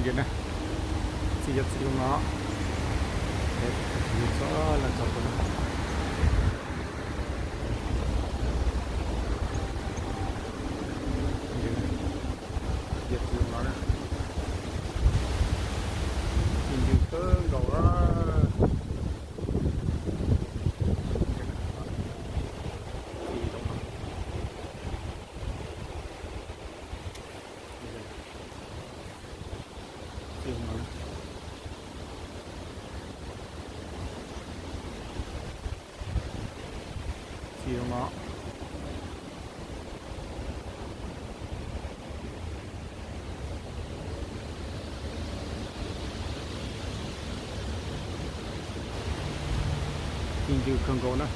Txiv yawm txiv zoo no, txiv txhob los txog tus no. Txiv yawm txiv zoo no, txiv ntws kawg nkaus. Txiv zoo no. Txiv no, txiv no. Txiv ntws kawg nkaus na.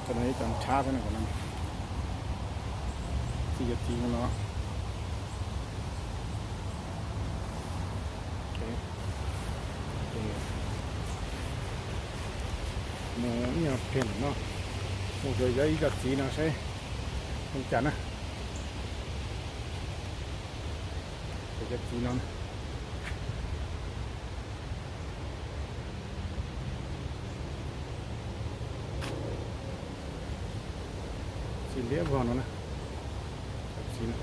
Cov no ib cov ntshab xwb no, txiv yawm txiv no. Mus ib nyuag pliag no, mus xyuas ib co txiv no saib zoo cas na. Xyuas cov txiv no. Txiv liab vog no na. Cov txiv no.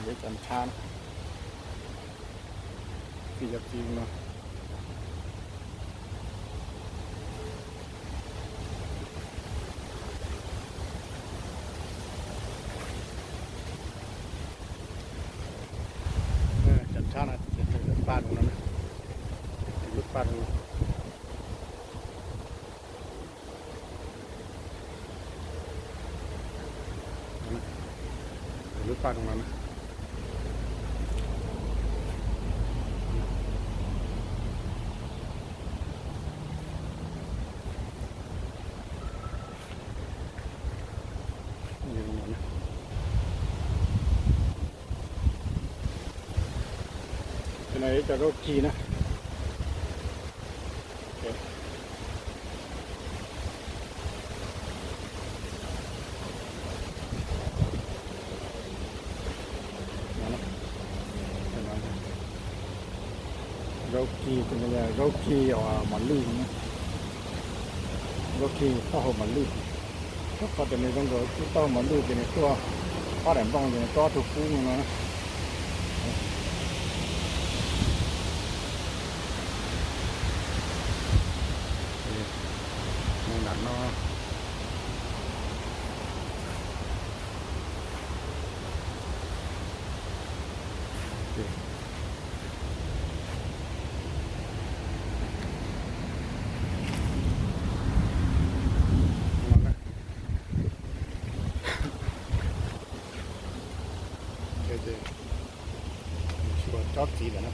Ib co ntshab, txiv yawm txiv no. Cov ntshab no ces lub paj no, lub paj no. Lub paj no na. Cov no ib co zaub kig na. Zaub kig, zaub kig mos lwj, zaub kig taub hau mos lwj. Rau qhov tias nws zoo nkaus tub taub hau mos lwj ces nws tuaj pab daim nplooj ces nws tuaj ob tug kub no no. Mus nram no Tsis ua tsob txiv lawm no,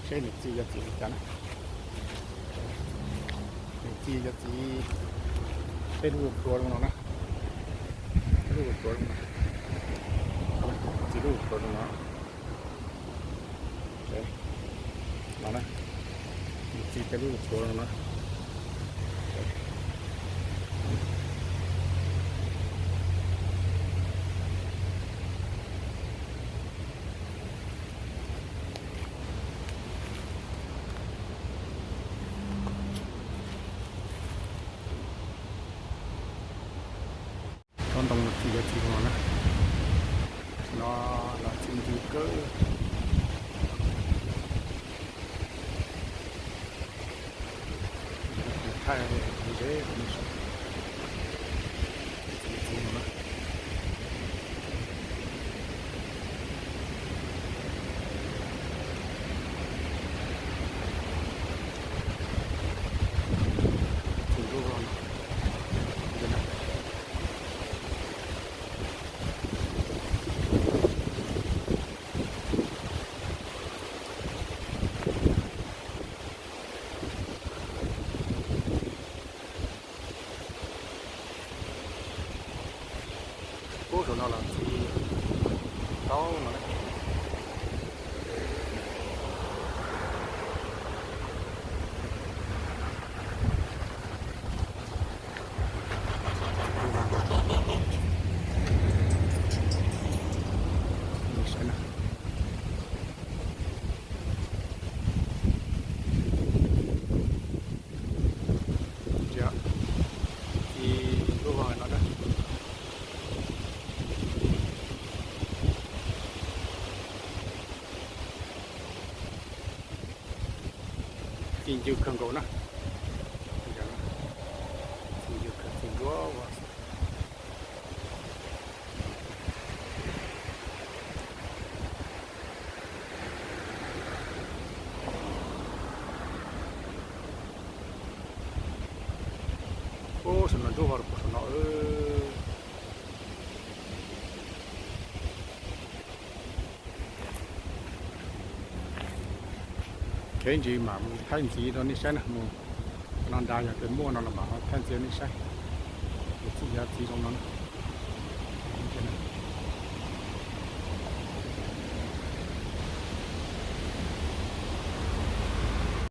seb nws txi yog txiv li cas na. Nws txi yog txiv tej lub pluav zoo no na. Lub pluav zoo no. Txi lub pluav zoo no. No na, nws txi tej lub pluav zoo no. Tsob ntoo no txi yog txiv no na. No los txi ncw kawg. Thaij ze no na. Ub, saum no los txi tau no. Saib na. Txi lub vag no na. Txi ncw kawg nkaus na. Txi ncw kawg, txi ncw ua. Ub, saum no ntsuab vog rau puag saum no. Kev ntsis mam mus thaij ntxiv rau nej saib na, mus no nrad yog tias muaj no los mam thaij ntxiv rau nej saib. Txi yog txi zoo no na.